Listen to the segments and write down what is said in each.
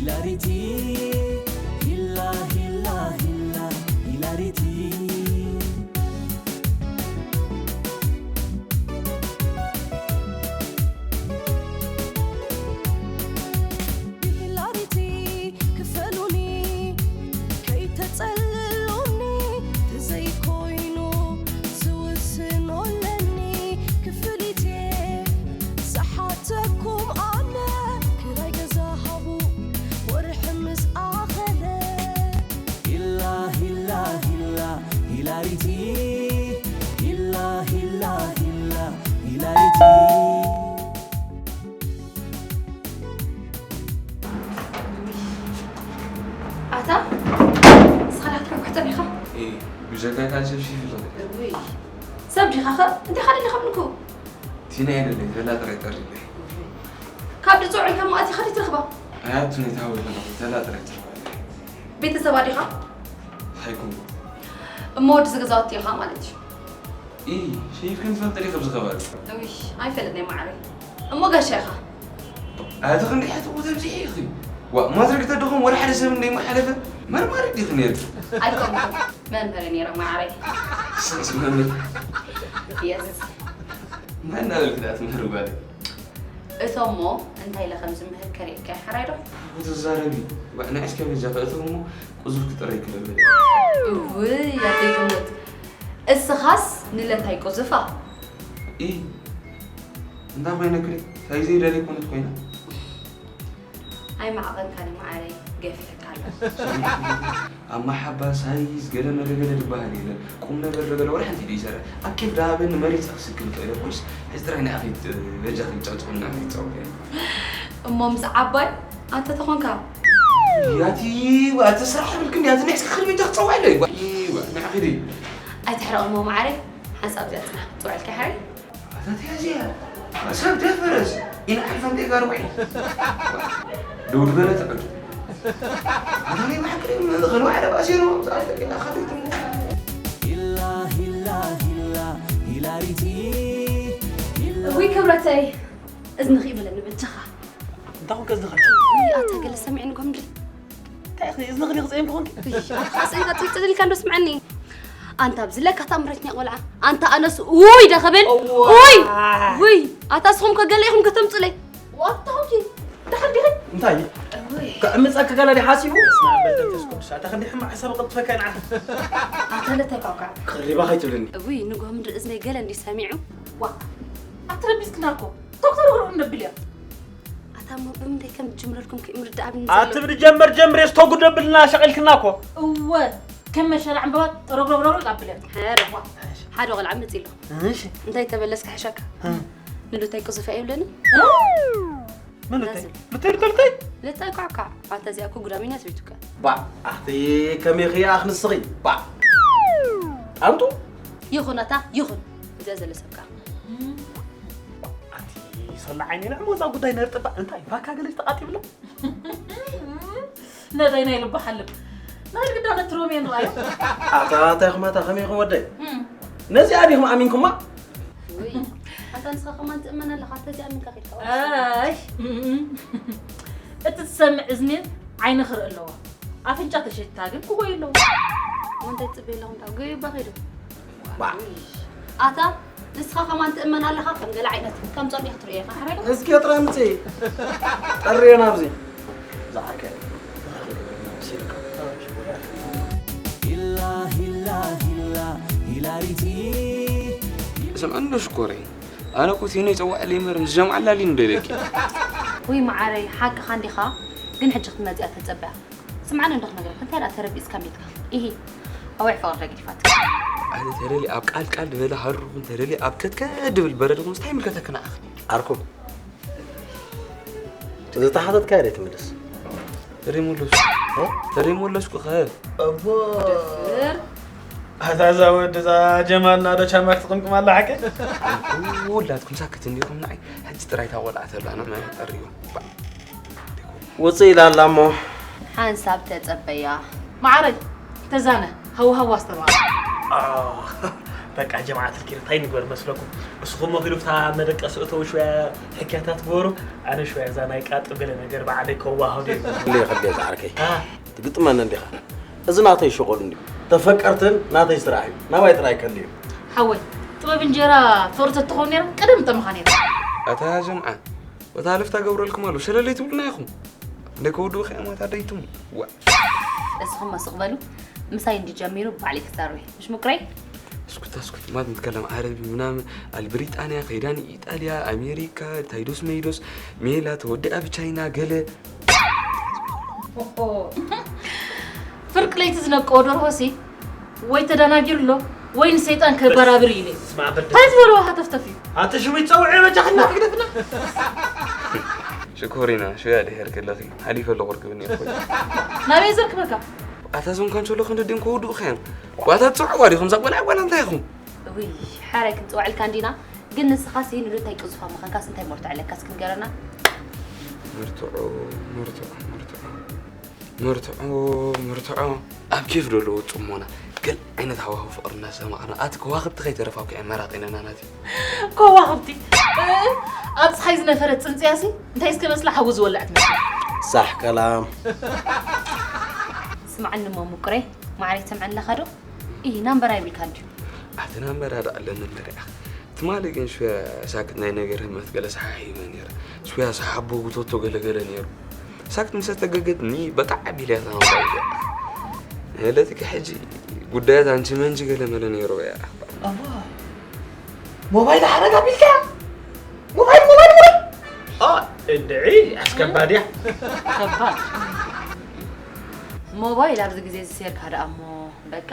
ሂላሪቲ ሂላ ሂላ ሂላ ሂላሪቲ ብሂላሪቲ ክፈሉኒ ከይተጸልሉኒ ተዘይኮይኑ ዝውስኖለኒ ክፍሊቴ ዝሓተኩም ኣነ ክራይ ገዛ ሃቡ ወርሒ ምስ ኣኸለ ሂላ ሂላ ሂላ ሂላሪቲ ሂላ ሂላ ሂላ ሂላሪቲ ኣታ ንስኻ ዳኣ ክትረብሕ ጸኒሕካ? ብጀካካ ሰብ ሺፍ ይኽእል እውይ ሰብ ዲኻ ኸ እንታይ ኻደሊኻ ምንኩ ቲና የደለይ ዘላ ጥራይ ጠሪለይ ካብ ድጽውዕልካ ማእቲኻ ዲትረኽባ ኣያቱ ነይታ ወይ ዘለኹ ዘላ ጥራይ ትረኽባለ ቤተሰባ ዲኻ ኣይኩን እሞ ወዲ ዝገዛወቲ ኢኻ ማለት እዩ ኢ ሸይፍክን ትፈልጥ ዲኸ ብዝኸባል እውይ ኣይፈልጥ ናይ ማዕረይ እሞ ጋሻ ኢኻ ኣያቱ ክንዲ ሕትቁ ተብዚሒ ኢኺ ዋ ማትሪክ ተድኹም ወላ ሓደ ሰብ እንደይመሓለፈ መርማሪ ዲኺ ነይሩ ኣይኮንኩን መምህር ነይረ ማዕረይ ስንስ መምህር የስ ማን እናበልክ ዳ ትምህር ጓል እቶሞ እንታይ ኢለ ከም ዝምህር ከርእየካ ሕራይ ዶ ትዛረቢ ንዕስከ በጃ ከእቶ እሞ ቁዙፍ ክጥረይ ክለብል እውይ ኣደይ ክሙት እስኻስ ንለታይ ቁዙፋ ኢ እንዳ ኮይነ ክሪ ሳይዘይ ደለይ ኮነት ኮይና ኣይማዕቐንካኒ ማዓረይ ገፊሕካ ኣሎ ኣብ መሓባ ሳይዝ ገለ መለ ገለ ዝበሃል የለን ቁም ነገር ዶ ገለ ወላ ሓንቲ ዶ ይሰርሕ ኣብ ኬፍ ዳሃበኒ መሪፀ ክስክል ይኽእል እኮስ ሕዚ ጥራይ ንኣኺ በጃ ክንጫውጭቕና ፊት ፀውዕ እሞ ምስ ዓባይ ኣንተ ተኾንካ ያቲ ኣቲ ስራሕ ብልክን ያቲ ንሕስኪ ክርምጃ ክፀውዕ ኣለይ ንዓኺ ዲ ኣይትሕረቕ እሞ ማዓረይ ሓንሳብ እዚኣ ፅናሕ ፅውዕልካ ሓረይ ኣታ ተያዝያ ሰብ ደፈረስ ኢና ሓልፈን ደጋር ውዒ ደውድ በለ ተዕዱ ኣታ ናይ ብሓቂ ከልዋዕ ደባሲሩ ዝኣለቀ ኣኸሪቱ ሂላ ሂላ ሂላ ሂላሪቲ እውይ ክብረተይ እዝንኺ ይበለኒ በጃኻ እንታይ ኮንከ ዝኸ ኣታ ገለ ሰሚዕኒ ጎምድሪ እንታይ ኢኺ እዝንኺ ክፅየም ክኾንኪ ኣስኢካ ትፅል ኢልካ እንዶ ስምዐኒ ኣንታ ኣብዚ ለካ ታምረትኛ ቆልዓ ኣንታ ኣነስ ውይ ደ ክብል ውይ ውይ ኣታ እስኹም ከ ገለ ኢኹም ከተምፅለይ ዋታ ኹምኪ ደሓን ዲኺ እንታይ ክዕምፀኪ ገለ ዲ ሓሲቡ ስማ በል መንፈስ ቅዱስ ኣታ ክንዲ ሕማቕ ሓሳብ ቅልጥፈካ ንዓ ኣታ ለተኳኳ ክሪባ ከይትብልኒ ውይ ንጎምድሪ እዝነይ ገለ እንዲ ሰሚዑ ዋ ኣትረቢስክና እኮ ዶክተር ወርኡ ነብል እያ ኣታ እሞ ብምንታይ ከም ዝጅምረልኩም ክምርዳእ ኣብኒ ኣቲ ብድጀመር ጀምሬ ዝተጉደብልና ሸቂልክና እኮ እወ ከም መሸላ ዕምበባ ረግረግረግረግ ኣብለ ሕረ ሓደ ቆልዓ መፂ ኣሎ እንታይ ተበለስ ክሕሸካ ንሉታይ ቅዝፋ ይብለኒ ምንታይ ብትርትልከይ ልታይ ኳዕኳዕ ኣታ እዚኣ እኮ ጉዳሚና ስቢቱካ ባዕ ኣኽቲ ከመይ ኽያ ኣኽንስኺ ባዕ ጣንጡ ይኹን ኣታ ይኹን እዚኣ ዘሎ ሰብካ ኣቲ ሶላ ዓይኒ ንዕሞ እዛ ጉዳይ ነርጥባ እንታይ ባካ ገለ ተቃጢብላ ነዳይ ናይ ልቡ ሓልብ ንኽድ ግዳ ነትርዎም እየ ንርኣዮ ኣታ እንታይ ኹማታ ከመይ ኹም ወደይ ነዚኣ ዲኹም ኣሚንኩማ ውይ ኣንታ ንስኻ ከማን ትእመን ኣለኻ ተዚኣ ምንካ ኺድካ ኣይ እቲ ትሰምዕ እዝኒ ዓይኒ ክርኢ ኣለዎ ኣፍንጫ ተሸታ ግን ክጎይ ኣለዎ ወንታይ ትፅበ ኣለኹም ዳ ጎይ ባኺዱ ባዕ ኣታ ንስኻ ከማን ትእመን ኣለኻ ከም ገለ ዓይነት ከም ጸኒሕ ትርእየኻ ሕረዶ እስኪ ጥራይ ምጽ ጠርየና ኣብዚ ዝዓከ ሂላ ሂላ ሂላ ሂላሪቲ ስምዕኒ ዶ ሽኮረይ ኣነ እኮ ቲኖ ይፀዋዕ ለይመር ንጀምዓ ላሊ ንደለኪ ወይ መዓረይ ሓቅኻ እንዲኻ ግን ሕጂ ክትመፅያ ተፀበያ ስምዓኒ እንዶ ክነግረካ እንታይ ደኣ ተረቢፅካ ቤትካ ኢሂ ኣዋይ ፍቕሪ ገዲፋት ኣነ ተደሊ ኣብ ቃል ቃል ዝበለ ሃሩኹም ተደሊ ኣብ ከትከ ድብል በረድኹም ስታይ ምልከተክና ኣኺ ዓርኩ ዝተሓተትካዮ ዶ ትምልስ ሪሞሎስ ሪሞሎስ ቁኸ እቦ ድፍር ኣታ እዛ ወዲ እዛ ጀማልና ዶ ቻማ ክትቕምቅም ኣላ ሓቂ ውላድኩም ሳክት እንዲኹም ንዓይ ሕጂ ጥራይ እታ ቆልዓ ተላ ንመን ጠርዩ ውፅእ ኢላ ኣላ እሞ ሓንሳብ ተፀበያ መዓረይ ተዛነ ሃዋሃዋ ኣስተባ በቃ ጀማዓት ልኪር እንታይ ንግበር መስለኩም? እስኹም ወኪሉ ፍታ መደቀሲ እተው ሽወያ ሕክያታት ግበሩ። ኣነ ሽወያ እዛ ናይ ቃጥ ገለ ነገር ባዕለይ ከዋህዶ እዩ። ክልየ ክልየ ዝዓርከይ አ፣ ትግጥመኒ እንዲኻ። እዚ ናተይ ሸቐሉ እንዲ ተፈቀርትን ናተይ ስራሕ እዩ። ናባይ ጥራይ ከልዩ። ሓወይ ጥበብ እንጀራ ፍቕሪ ተትኸውን ነይራ ቀደም ጠመኻ ነይራ። ኣታ ጀምዓ ወታ ሃለፍታ ገብረልኩም ኣሎ ሸለለይ ትብሉና ኢኹም። እንደ ከውዱ ኸያማት ኣደይትም ዋ እስኹም መስቕ በሉ። ምሳይ እንዲ ጀሚሩ ባዕሊ ክዛረብ እየ። ምሽ ምቅረይ? እስኩት እስኩት ማት ንትከለም ዓረቢ ምናምን ኣልብሪጣንያ ከይዳን ኢጣልያ ኣሜሪካ ታይዶስ መይዶስ ሜላ ተወዲኣ ብቻይና ገለ ፍርቂ ለይቲ ዝነቀወ ደርሆሲ ወይ ተደናጊሩ ኣሎ ወይ ንሰይጣን ከበራብር ኢለ። ስማዕ በል እንታይ ዝበልዎ ሃተፍተፍ እዩ? ኣተ ሽሙ ይጸውዕ በጃ ክና ክግደፍና። ሽኮሪና ሽያ ድሄር ከለኺ ሓሊፈ ኣለኹ ርክብኒ እኮ ናበይ ዘርክበካ? ኣታ ዞም ካንቸሎ ክንድድም ከውድኡ ኸያን ዋታ ትጽውዕዋ ዲኹም ዛ ቆልዓ ጓል እንታይ ኢኹም ውይ ሓራይ ክንፅውዐልካ እንዲና። ግን ንስኻሲ ንዶ እንታይ ቅዙፋ ምዃንካስ እንታይ መርትዖ ኣለካስ ክንገረና? መርትዖ መርትዖ መርትዖ መርትዖ መርትዖ ኣብ ኬፍ ዶ ኣለዎ ጽሞና ገል ዓይነት ሃዋህው ፍቕሪ እናሰማዕና ኣቲ ከዋኽብቲ ከይተረፋ ኩዐ መራቒ ነና ናቲ ከዋኽብቲ ኣብ ፀሓይ ዝነፈረት ፅንፅያሲ እንታይ እስከ መስላ ሓዊ ዝወልዐት መስላ። ሳሕ ከላም ስምዓኒ እሞ ምቁረይ ማዕረይ ትሰምዐኒ ኣለኻ ዶ? ኢ ናምበር ኣይብልካ እንድዩ። ኣቲ ናምበር ኣዳ ኣለኒ እምበር ኢኻ ትማሊ ግን ሽያ ሳክት ናይ ነገር ህመት ገለ ሰሓሒበ ነይረ ሽያ ሰሓቦ ጉቶቶ ገለገለ ነይሩ ሳክት ምሰ ተገገትኒ በቃ ዓቢልያ ተማምራ ለትክ ሕጂ ጉዳያት ኣንቺ መንጂ ገለ መለ ነይሩ እያ ሞባይል ሓረግ ኣቢልካ ሞባይል ሞባይል ሞባይል ኦ እንድዒ ኣስከባድ እያ ከባድ ሞባይል ኣብዚ ግዜ ዝሴርካ ደኣ እሞ በቃ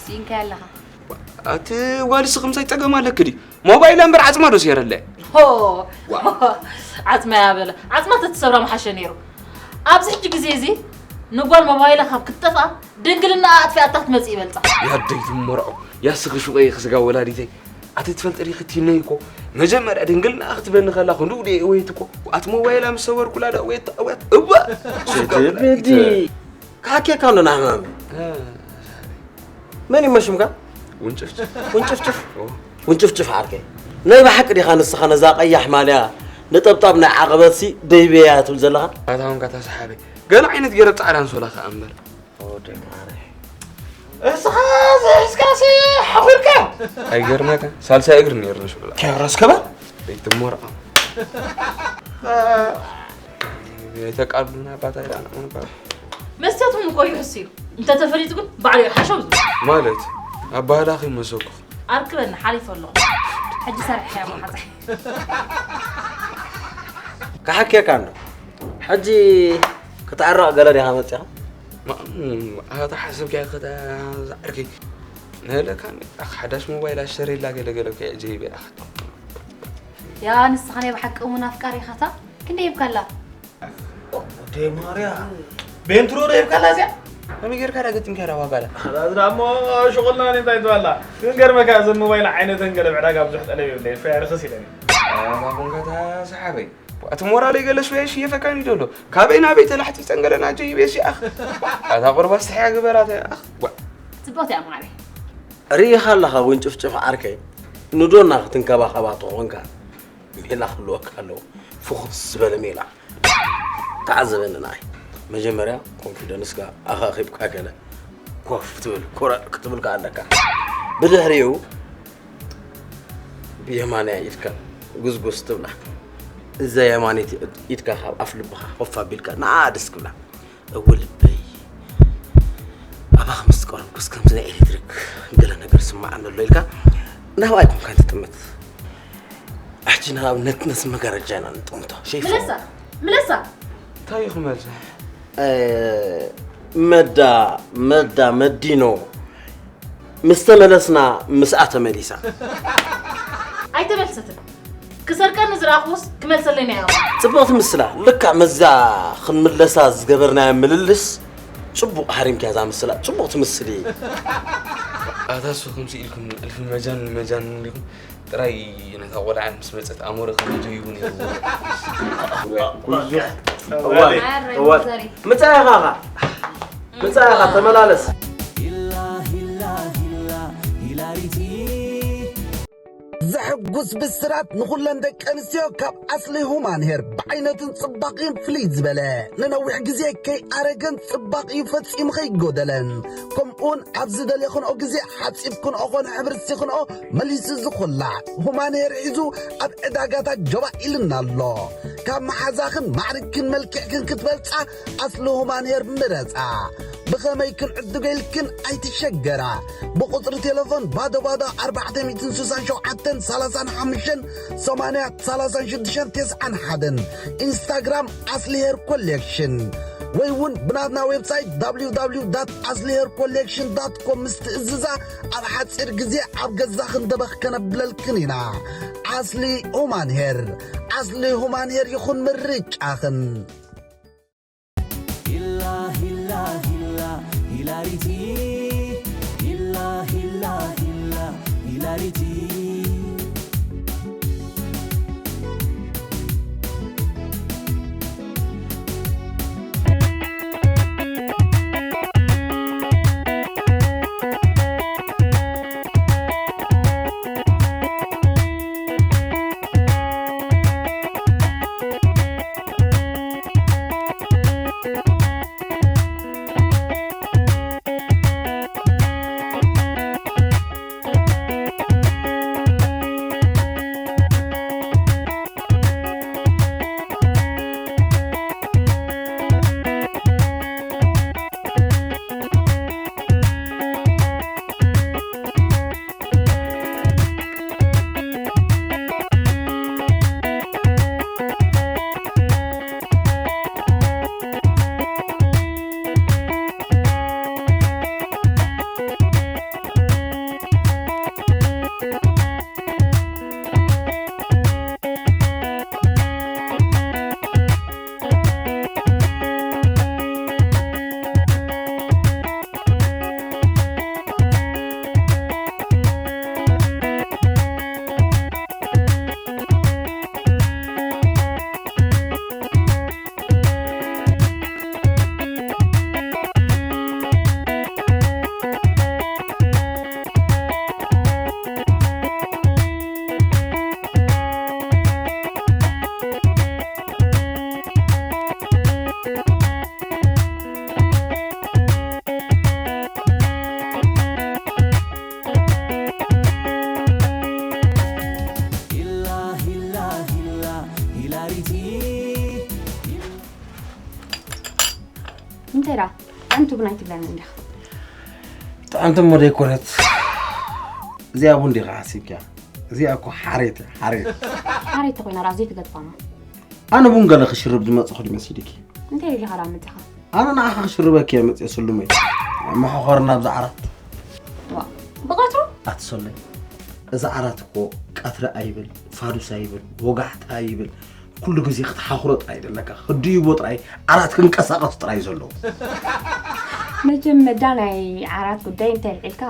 ሲኢንካዮ ኣለኻ። ኣቲ ጓል እስኺ ምሳይ ጸገም ኣለክ ድዩ ሞባይል እምበር ዓጽማ ዶ ሴረለ ሆ ዓጽማ ያበለ ዓጽማ ተትሰብራ ምሓሸ ነይሩ። ኣብዚ ሕጂ ግዜ እዚ ንጓል ሞባይላ ካብ ክትጠፍኣ ድንግልና ኣጥፊኣታ ክትመጽእ ይበልጻ። ያደይ ትመርዖ ያስኺ ሹቀይ ክስጋ ወላዲተይ ኣቲ ትፈልጥ ዲኺ ትይነይ እኮ መጀመርያ ድንግልና ክትበኒ ከላ ክንዱ ደ ወይት እኮ ኣቲ ሞባይላ ምስ ሰበርኩላ ዳ ወይት ወይት እባ ካኬካ እንዶ ናሕማም መን ይመሽምካ ውንጭፍጭፍ ውንጭፍጭፍ ውንጭፍጭፍ ዓርከይ ናይ ብሓቂ ዲኻ ንስኻ ነዛ ቀያሕ ማልያ ነጠብጣብ ናይ ዓቐበትሲ ደይበያ ትብል ዘለኻ ኣታውን ካታ ሰሓበይ ገለ ዓይነት ገረብ ጻዕዳ ኣንሶላ ከኣ እምበር እስኻ ዝሕዝካሲ ሓኺልካ ኣይገርመካ ሳልሳይ እግሪ ነይሩ ንሽብላ ኬረስ ከባ ይትሞርዖ ኣይተቃሉና ኣባታ ይዳና ምንባር መስትያትኩም እኮ ይሕስ እዩ። እንተተፈሊጡ ግን ባዕሉ ይሓሸው ዝብል ማለት ኣባህላ ከይመሰኩ ኣርክበኒ ሓሊፈ ኣለኹ። ሕጂ ሰርሐ እያ መሓፀይ ክሓኬካ እንዶ ሕጂ ክትዕረቕ ገለ ዲኻ መፂኻ ኣታ ሓሰብካ ከተዛዕርኪ ንህለካ ሓዳሽ ሞባይል ኣሸረላ ገለገለ ከየዕጀይበ ያ ንስኻ ናይ ብሓቂ እሙን ኣፍቃሪ ኢኻታ ክንደይ ሂብካላ ወደይ ማርያ ቤንትሮ ዶ ሂብካላ እዚኣ ከመይ ጌርካ ዳ ገጢምካ ዳ ዋጋላ ዳሞ ሽቁልና እንታይ ትበላ ክንገርመካ እዘን ሞባይል ዓይነተን ገለ ብዕዳጋ ብዙሕ ጠለብ የብለይ ሸያ ርክስ ኢለን ኣባኹንከታ ሰሓበይ እቲ ሞራለይ ገለ ሽወያ ሽየፈካኒ ደሎ ካበይ ናበይ ተላሕቲፀን ገለ ናጀ ይቤ ሲኣኽ ኣታ ቁርባ ስተሕያ ግበራተ ኣኽ ጽብቕቲ እያ ማዕረይ ርኢኻ ኣለኻ ውንጭፍጭፍ ዓርከይ ንዶና ክትንከባኸባ ተኾንካ ሜላ ክህልወካ ኣለዎ ፍኹስ ዝበለ ሜላ ተዓዘበኒ ንዓይ መጀመርያ ኮንፊደንስካ ኣኻኺብካ ገለ ኮፍ ትብል ኮረዕ ክትብል ከኣ ኣለካ ብድሕሪኡ ብየማንያ ኢድካ ጉዝጉዝ ትብላ እዛ የማነይቲ ኢድካ ካብ ኣፍ ልብኻ ኮፍ ኣቢልካ ንዓ ደስ ክብላ እወ ልበይ ኣባኻ ምስ ቀረብኩስ ከምዚ ናይ ኤሌክትሪክ ገለ ነገር ስማዓኒ ኣሎ ኢልካ ናብኣ ኣይኮንካን ትጥምት ሕጂ ንኣብነት ነዚ መጋረጃ ኢና ንጥምቶ ሸይፎ ምለሳ ምለሳ እንታይ ኢኹም መልሲ መዳ መዳ መዲኖ ምስ ተመለስና ምስኣ ተመሊሳ ኣይተመልሰትን ክሰርቀኒ ዝረኣኽዎስ ክመልሰለይ ናይ ኣማ ጽቡቕ ትምስላ ልክዕ መዛ ክንምለሳ ዝገበርናዮ ምልልስ ጽቡቕ ሃሪምክያ እዛ ምስላ ጽቡቕ ትምስሊ ኣታ እሱ ከምዚ ኢልኩም እልፊ መጃን መጃን እንዲኹም ጥራይ ነታ ቆልዓ ምስ መፀት ኣሞረ ከመጀይቡ ነይሩ ምጻ ኢኻ ኻ ምጻ ኢኻ ተመላለስ ሕጉስ ብስራት ንኹለን ደቂ ኣንስትዮ ካብ ኣስሊ ሁማን ሄር። ብዓይነትን ጽባቕን ፍልይ ዝበለ፣ ንነዊሕ ግዜ ከይኣረገን ጽባቕኡ ፈጺሙ ከይጎደለን፣ ከምኡውን ኣብ ዝደለኽንኦ ግዜ ሓጺብክንኦ ኾነ ሕብሪ ስኽንኦ መሊሱ ዝኹላዕ ሁማን ሄር ሒዙ ኣብ ዕዳጋታት ጀባ ኢልና ኣሎ። ካብ መሓዛኽን ማዕርግክን መልክዕክን ክትበልጻ ኣስሊ ሁማን ሄር ምረጻ። ብኸመይ ክንዕድገ ኢልክን ኣይትሸገራ። ብቁጽሪ ቴሌፎን ባዶ ባዶ ኣርባዕተ ሚእትን ስሳን ሸውዓተን ሰላሳን ሓሙሽተን ሰማንያ ሰላሳን ሽዱሽተን ተስዓን ሓደን፣ ኢንስታግራም ኣስሊ ሄር ኮሌክሽን፣ ወይ እውን ብናትና ዌብሳይት www aslihaircollection com ምስ ትእዝዛ፣ ኣብ ሓጺር ግዜ ኣብ ገዛኽን ደበኽ ከነብለልክን ኢና። ኣስሊ ሁማን ሄር፣ ኣስሊ ሁማን ሄር ይኹን ምርጫኽን። ሂላ ሂላ ሂላ ሂላሪቲ፣ ሂላ ሂላ ሂላ ሂላሪቲ። ሂላ ሂላ ሂላ ሂላሪቲ። እንታይ ደኣ? ጥዕምቲ ቡን ኣይትብለኒ እንዲኻ? ጥዕምቲ እሞ ደይኮነት። እዚኣ ቡን ዲኻ ሓሲብኪያ? እዚኣ እኮ ሓሬት እያ፣ ሓሬት። ሓሬት ተኾይና ደኣ ዘይትገድፋና? ኣነ ቡን ገለ ክሽርብ ዝመጽኹ ዲመሲልኪ? እንታይ ደሊኻ ደኣ መጺኻ? ኣነ ንዓኻ ክሽርበኪ እየ መጽየ ስሉመይ። መሐኾርና ኣብዚ ዓራት። ዋ፣ ብቐትሩ? ኣትሰለይ። እዚ ዓራት እኮ ቀትሪ ኣይብል፣ ፋዱስ ኣይብል፣ ወጋሕታ ኣይብል። ኩሉ ግዜ ክትሓኹሮ ጥራይ ደለካ። ክድይቦ ጥራይ፣ ዓራት ክንቀሳቐስ ጥራይ እዩ ዘለዎ። መቸም መዳ ናይ ዓራት ጉዳይ እንተ ኣልዒልካ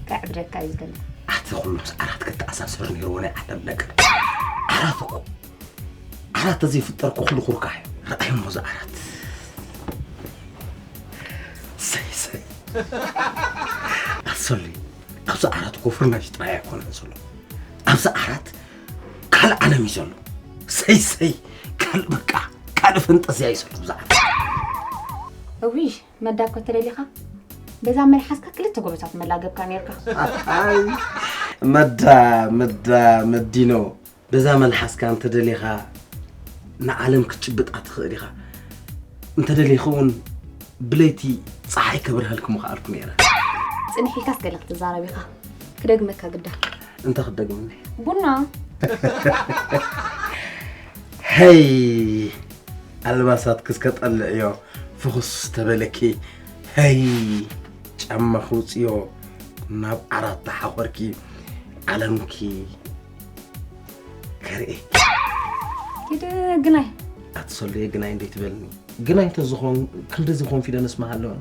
ከዕብደካ እዩ ዝደሊ። ኣቲ ኩሉ ምስ ዓራት ክተኣሳሰር ነይርዎ ናይ ዓለም ነገር። ዓራት እኮ፣ ዓራት ተዘይፍጠር እኮ ኩሉ ኩርካሕ እዩ። ረኣይ እሞ እዚ ዓራት። ሰይ፣ ሰይ። ኣሰሉይ፣ ኣብዚ ዓራት እኮ ፍርናሽ ጥራይ ኣይኮነን ዘሎ። ኣብዚ ዓራት ካልእ ዓለም እዩ ዘሎ። ሰይ፣ ሰይ፣ ካልእ በቃ፣ ካልእ ፈንጠዝያ እዩ ዘሎ ኣብዚ ዓራት። እውይ፣ መዳ እኮ ተደሊኻ፣ በዛ መልሓስካ ክልተ ጎበዛት መላገብካ ነይርካ። ኣይ፣ መዳ፣ መዳ፣ መዲኖ። በዛ መልሓስካ እንተደሊኻ ንዓለም ክትጭብጣ ትኽእል ኢኻ። እንተደሊኺ እውን ብለይቲ ጸሓይ ከብርሀልኪ ምኽኣልኩ ነይረ። ጽንሕ ኢልካስ ገለ ክትዛረብ ኢኻ። ክደግመካ ግዳ። እንታይ ክትደግመኒ? ቡና። ሄይ! ኣልባሳትኪ እስከ ጠልዕዮ፣ ፍኹስ ተበለኪ። ሄይ! ጫማኺ ውጽዮ፣ ናብ ዓራት ተሓኾርኪ። ዓለምኪ ከርእየኪ። ኪድ ግናይ። ኣትሰሉየ ግናይ እንዴት በልኒ። ግናይ ተዝኾን ክንድዚ ኮንፊደንስ መሃለወን።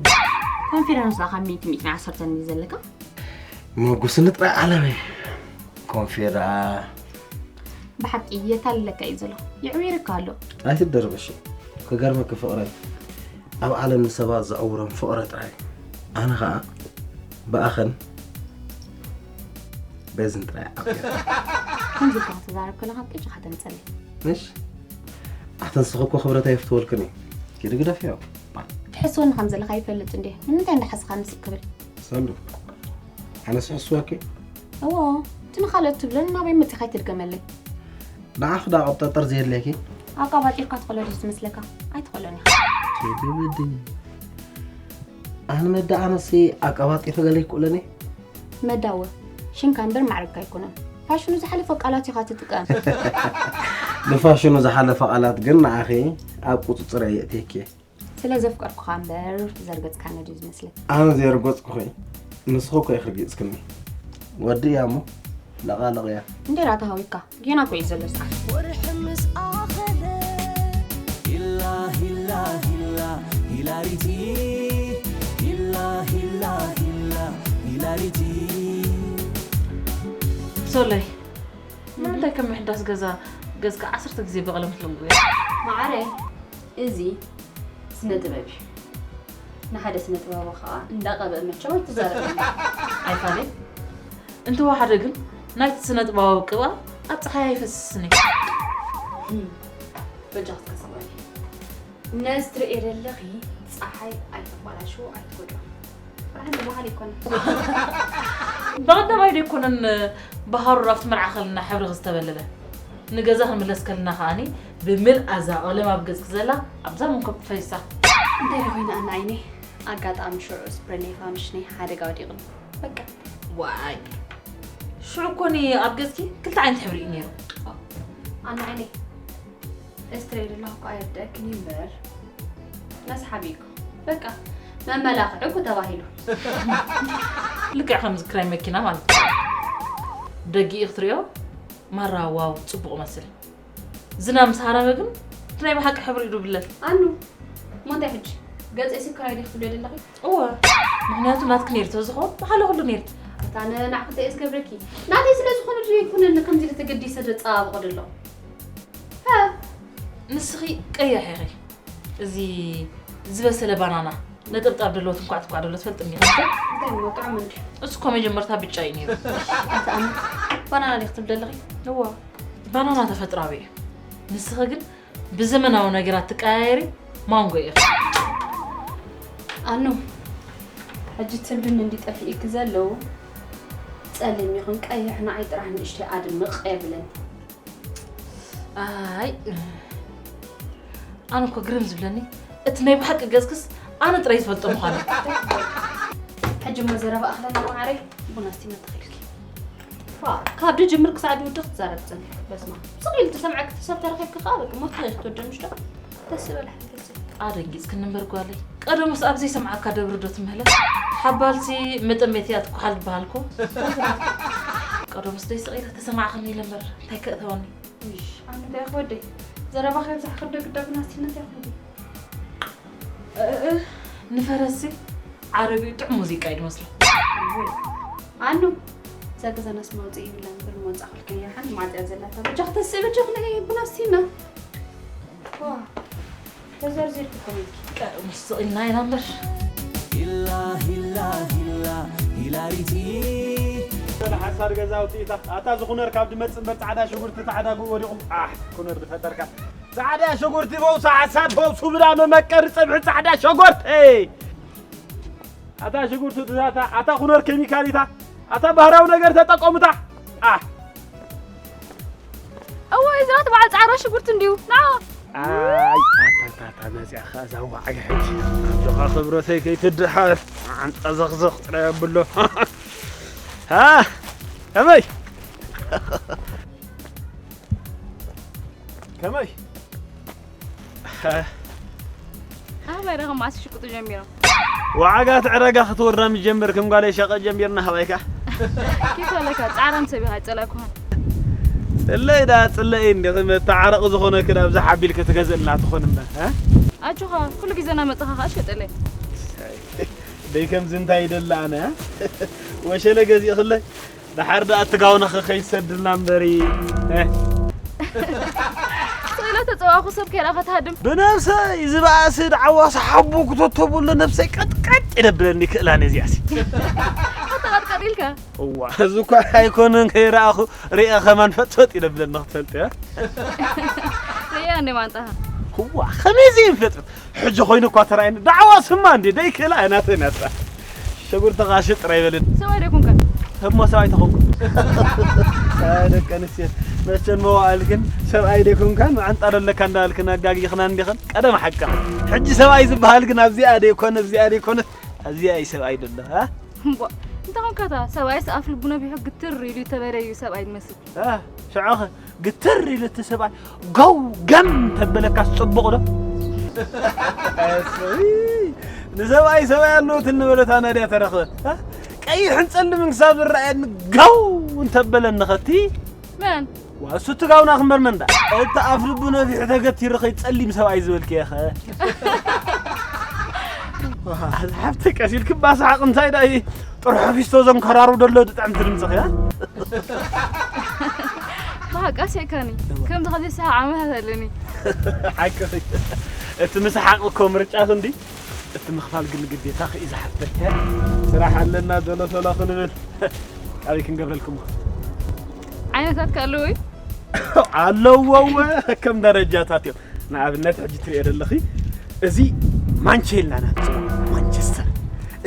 ኮንፊደንስ ዳኻ ሚእቲ ሚእቲ ዓሰርተ እንዲ ዘለካ? መጉስኒ ጥራይ ዓለመይ። ኮንፊ ደኣ። ብሓቂ የታልለካ እዩ ዘሎ። ይዕዊርካ ኣሎ። ኣይትደርበሺ። ክገርመኪ ፍቕረይ፣ ኣብ ዓለም ንሰባት ዘዕውሮም ፍቕረ ጥራይ። ኣነ ኸኣ ብኣኸን በዝን ጥራይ ዓብየ። ከምዚ ኢልካ ክትዛረብ ከለኻ ቅጭኻ ተምፀለይ። ምሽ ኣተንስኽ እኮ ክብረት ኣይፍትወልክን እዩ። ኪዲ ግደፍዮ። ትሕስወኒ ከም ዘለኻ ይፈልጥ እንዴ? ንምንታይ እንዳሓስኻ ንስእ ክብል? ሰሉ፣ ኣነ ስሕስወኪ? እዎ፣ እቲ ንኻልኦት ትብለን ናበይ መፂኻ ኣይትድገመለይ። ንዓኽ ዳ ቐብጠጠር ዘየድልየኪ? ኣቃባጢርካ ትኸሎ ድዩ ዝመስለካ? ኣይትኸሎን ኢኻ። ኪዲ ብዲ። ኣነ መዳ ኣነሲ ኣቃባጢር ገለ ይክእለኒ? መዳወ ሽንካ እምበር ማዕረግካ ኣይኮነን። ፋሽኑ ዝሓለፈ ቃላት ኢኻ ትጥቀም። ንፋሽኑ ዝሓለፈ ቃላት ግን ንዓኺ ኣብ ቁፅፅር እየ የእትየኪ። ስለ ዘፍቀርኩኻ እምበር ዘርገፅካኒ ድዩ ዝመስለካ? ኣነ ዘየርገፅኩኺ ንስኺ እኮ ኢኺ ርጊፅክኒ። ወዲ እያ እሞ ለቓለቕ እያ። እንዴራ ተሃዊካ ጌና እኮ እዩ ዘሎ ሰዓት። ወርሒ ምስ ኣኸለ ሂላ ሂላ ሂላ ሂላሪቲ ሂላ ሂላ ሂላ ሂላሪቲ። ሶለይ፣ ንምንታይ ከም ምሕዳስ ገዛ ገዝካ ዓሰርተ ግዜ ብቐለም ትልምጉ? መዓረይ፣ እዚ ስነ ጥበብ እዩ። ንሓደ ስነ ጥበባዊ ከዓ እንዳቐበ መቸም ኣይትዛረብ። ኣይፋለይ፣ እንተወሓደ ግን ናይቲ ስነ ጥበባዊ ቅብኣ ኣብ ፀሓይ ኣይፈስስን እዩ። በጃ ክትከስበኒ። ነዚ ትርእየ ዘለኺ ፀሓይ ኣይተባላሽዎ ኣይትጎድኦ። ብርሃን ዝበሃል ኣይኮነን። ብቐዳማይ ዶ ኣይኮነን ብሃሩር ኣብቲ መርዓ ከለና ሕብሪ ዝተበለለ? ንገዛ ክንምለስ ከለና ከኣኒ ብምልእ ኣዛ ቀለም ኣብ ገጽኪ ዘላ ኣብዛ መንኮብ ፈሲሳ። እንታይ ዶ ኮይና ኣና ዓይነይ? ኣጋጣሚ ሽዑ ስፕሬ ናይ ፋውንዴሽነይ ሓደጋ ወዲቕኒ። በቃ። ዋይ። ሽዑ እኮኒ ኣብ ገጽኪ ክልተ ዓይነት ሕብሪ እዩ ነይሩ። ኣና ዓይነይ። እስትሬ ዘለኹ እኮ ኣየርድኣክን እምበር መስሓቢ እኮ። በቃ መመላኽዒ እኮ ተባሂሉ። ልክዕ ከምዚ ክራይ መኪና ማለት እዩ። ደጊኡ ክትሪኦ ማራ ዋው ጽቡቕ መስል። ዝናብ ምስ ሃረመ ግን እቲ ናይ ብሓቂ ሕብሪ እዩ ድብለል። ኣኑ እሞ እንታይ ሕጂ? ገጸይ ስክራይ ዲኺ ትብልዮ ዘለኺ? እወ፣ ምኽንያቱ ናትኪ ነይሩ ተዝኾን ምሓለኹሉ ነይርኪ። ኣታ ኣነ ንዓኺ እንታይ እየ ዝገብረኪ? ናተይ ስለ ዝኾነ ድዩ ኣይኮነን ከምዚ ኢለ ተገዲሰ ዘጸባብቖ ዘለኹ? ሃ? ንስኺ ቀያሕ ኢኺ። እዚ ዝበሰለ ባናና ነጠብጣብ ደለዎ ትንኳዕ ትንኳዕ ደሎ ትፈልጥ እንዲኻ? እንታይ እሞ ጥዑም እንድዩ። እሱ እኮ መጀመርታ ብጫ እዩ ነይሩ። ኣታ ኣነ ባናና ዲኺ ትብሊ ዘለኺ? እዋ፣ ባናና ተፈጥራዊ እዩ። ንስኺ ግን ብዘመናዊ ነገራት ትቀያየሪ ማንጎ ኢኺ። ኣኑ፣ ሕጂ ትብልኒ እንዲ ጠፊእኪ ዘለዉ፣ ጸሊም ይኹን ቀይሕ ንዓይ ጥራሕ ንእሽተይ ኣድምቕ የብለኒ። ኣይ፣ ኣነ እኮ ግርም ዝብለኒ፣ እቲ ናይ ብሓቂ ገጽክስ ኣነ ጥራይ ዝፈልጦ ምዃኑ። ሕጂ እሞ ዘረባ ኣኽለና መዓረይ፣ ቡና ኣስቲና ተኺልኪ። ዋ፣ ካብ ድጅምር ክሳዕ ድውድቕ ትዛረብ ትጸንሕ። በስመ ኣብ። ስቕ ኢሉ ተሰምዐኪ፣ ሰብ ተረኺብኪ ከኣ በቃ ሞት ኢኺ ትወደምሽ ዶ? ደስ ዝበለ ሓንፈት። ኣደንጊጽክኒ እምበር ጓለይ። ቀደሙስ ኣብ ዘይሰምዓካ ደብሪ ዶ ትምህለስ? ሓባልሲ መጠመትያ ትኳሓል ዝበሃል እኮ። ቀደሙስ ደይ ስቕ ኢለ ተሰማዕኽኒ ኢለ እምበር እንታይ ከእተወኒ? እሽ፣ ኣነ እንታይ ክወደይ? ዘረባኺ ኣብዛሕክዶ ግዳ ቡና ኣስቲና እንታይ ክወደይ? እ፣ እ፣ እ፣ ንፈረስሲ ዓረቢኡ ጥዑም ሙዚቃ እዩ ዝመስሎ። ኣኑ፣ እዛ ገዛናስ መውፅኢ ይብላን እምበር መወፃ ክልከያ ሓንቲ ማዕፅያ ዘላታ። በጃ ክተስእ፣ በጃ ክነ ቡና ኣስቲና። ዋ፣ ተዘርዚርኩ ኮሜንት። ቀደሙስ ስቕ ኢልና ኢና እምበር። ሂላ ሂላ ሂላ ሂላሪቲ። ሓሳድ ገዛውቲ እታ ኣታ ዝኹነር ካብ ድመጽእ እምበር ጻዕዳ ሽጉርቲ ጻዕዳ ጉ ወዲቑ። ኣሕ፣ ኩነር ዝፈጠርካ። ጻዕዳ ሽጉርቲ ፈውሳ፣ ሓሳድ ፈውሱ ብዳ መመቀሪ ጸብሒ ጻዕዳ ሸጎርተይ። ኣታ ሽጉርቲ ትዛታ፣ ኣታ ኩነር ኬሚካሊታ፣ ኣታ ባህራዊ ነገር ተጠቀሙታ። ኣሕ። እወ፣ እዚኣ ትበዓል ጻዕዳ ሽጉርቲ እንድዩ። ና። ኣይ፣ ኣታ፣ ኣታ፣ ኣታ፣ መጽያ ኸኣ እዛ ዋዕይ ሕጂ። ኣጆኻ ክብረተይ ከይትድሓር። ዓንጻ ዘኽዘኽ ጥራይ ኣብሎ። ሃ? ከመይ? ከመይ? ኣበይ ረኸም ኣስሽቅጡ ጀሚሮም? ዋዕጋ ትዕረጋ ክትወርዳ ምጀምር ከም ጓለይ ሸቐጥ ጀሚርና ሃባይካ። ኪፍ ኣለካ፣ ጻዕራም ሰብ ኢኻ፣ ኣይጸላእኩኻን። ጽለይ ዳ ጽለይ እንዲ፣ መተዓረቂ ዝኾነ ክዳብ ዝሓቢል ክትገዝእልና ትኾን እምበር፣ እ? ኣጆኻ፣ ኩሉ ግዜ እናመጻኻ ኸኣ ሸጠለይ። ደይ ከምዚ እንታይ ይደሊ ኣነ፣ እ? ወሸለ ገዚእኽለይ? ደሓር ደኣ እቲ ጋውናኸ ከይሰድልና እምበሪ፣ እ? ስቕ ኢለ ተጸዋእኩ ሰብ ከይረኣኻ ትሃድም። ብነብሰይ ዝባእሲ ደዓዋሲ ሓቡ ክተተብሎ ነብሰይ ቀጥቀጥ ይደብለኒ ክእላኒ እዚኣሲ። ኣታ ቀጥቀጥ ኢልካ? እዋ፣ እዚ እኳ ኣይኮነን ከይረኣኹ ሪአ ከማን ፈጥፈጥ ኢለ ብለና ክትፈልጥ እያ። ርእያ እንደ ማንጣኻ። እዋ፣ ከመይ ዘይንፈጥጥ? ሕጂ ኮይኑ እኳ ተራእየኒ። ዳዕዋ ስማ እንዴ፣ ደይክእላ እያ ናተይ ናታ። ሸጉርተኻ ሽጥር ኣይበልን። ሰብኣይ ደይኮንካ? እሞ ሰብኣይ ተኾንኩ። ኣይ ደቂ ኣንስትዮ፣ መቸን መዋእል ግን ሰብኣይ ደይኮንካን መዓንጣ ደለካ እንዳበልክን ኣጋጊኽና እንዲኽን ቀደም ሓቃ። ሕጂ ሰብኣይ ዝበሃል ግን ኣብዚኣ ደይኮነ፣ ኣብዚኣ ደይኮነት፣ ኣብዚኣ እዩ ሰብኣይ ደሎ፣ እ? እምቧ፣ እንታይ ኾንካ እታ? ሰብኣይስ ኣፍ ልቡ ነቢሑ ግትር ኢሉ ተበለ እዩ ሰብኣይ ዝመስል። እ፣ ሽዑኸ ግትር ኢሉ እቲ ሰብኣይ ገው ገም ተበለካስ ጽቡቕ ዶ? እሰይ፣ ንሰብኣይ ሰብኣይ ኣለዎ ትንበለታ ናድያ ተረኽበ። እ? ቀይሕን ጸልምን ክሳብ ዝረኣየኒ ገው እንተበለኒ ኸቲ መን? ዋ፣ እሱ እቲ ጋውና ክንበር መንዳ። እቲ ኣፍ ልቡ ነፊሑ ተገቲሩ ኸይ ጸሊም ሰብኣይ ዝበልክዮ ኸ? ዋ፣ ሓብቲ ቀስ ኢልኪ ባስሓቕ እንታይ ደኣ እዩ? ጥርሑ ፊስቶ ዘንከራሩ ደሎ ድጥዕምቲ ድምጽኺ፣ እ? ብሓቂ ኣስሒቕካኒ። ከምዚ ኸዚ ስሓቕ ዓመታት ኣለኒ። ሓቂ። እቲ ምስሓቕ እኮ ምርጫ ክንዲ፣ እቲ ምኽፋል ግን ግዴታ እዩ ዝሓተት። ስራሕ ኣለና፣ ቶሎ ቶሎ ክንብል። ኣበይ ክንገብረልኩሞ? ዓይነታት ከ ኣለዎ እዩ? ኣለዎ፣ እወ፣ ከም ደረጃታት እዮም። ንኣብነት ሕጂ ትሪኦ ዘለኺ፣ እዚ ማንቸላ ናት ጽዋዕ፣ ማንቸስተር።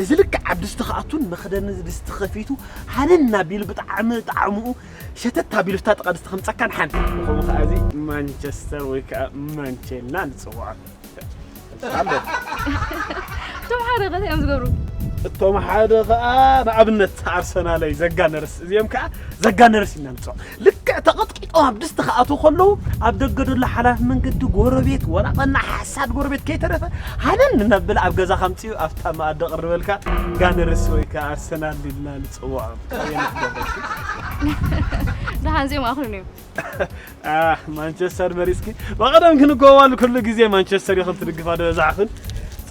እዚ ልክዕ ኣብ ድስቲ ክኣቱን መኽደኒ ድስቲ ከፊቱ ሃነን ኣቢሉ ብጣዕሚ ጣዕምኡ ሸተት ኣቢሉ ፍታ ጥቓ ድስቲ ከምጸካን ሓንቲ። ከምኡ ከኣ እዚ ማንቸስተር ወይ ከኣ ማንቸላ ንጽውዖ። ኣሎ። እቶም ሓደ ከ እንታይ እዮም ዝገብሩ? እቶም ሓደ ከኣ ንኣብነት ኣርሰናለይ ዘጋነርስ፣ እዚኦም ከኣ ዘጋነርስ ኢና ንጽውዖ። ልክዕ ተቐጥቂጦም ኣብ ድስቲ ክኣትዉ ከለዉ ኣብ ደገ ዘሎ ሓላፊ መንገዲ፣ ጎረቤት፣ ወላ ቀና ሓሳድ ጎረቤት ከይተረፈ ሃነን ነብል ኣብ ገዛ ከምጽኡ ኣብታ መኣዲ ቅርበልካ ጋነርስ ወይ ከኣ ኣርሰናል ኢልና ንጽውዖም። ከመይ ንኽገብረልኪ? ደሓን እዚኦም ኣኽሉን እዮም። ኣህ፣ ማንቸስተር መሪጽኪ። ብቐደም ክንጎዋሉ ኩሉ ግዜ ማንቸስተር ኢኽን ትድግፋ ዶ በዛሕኽን።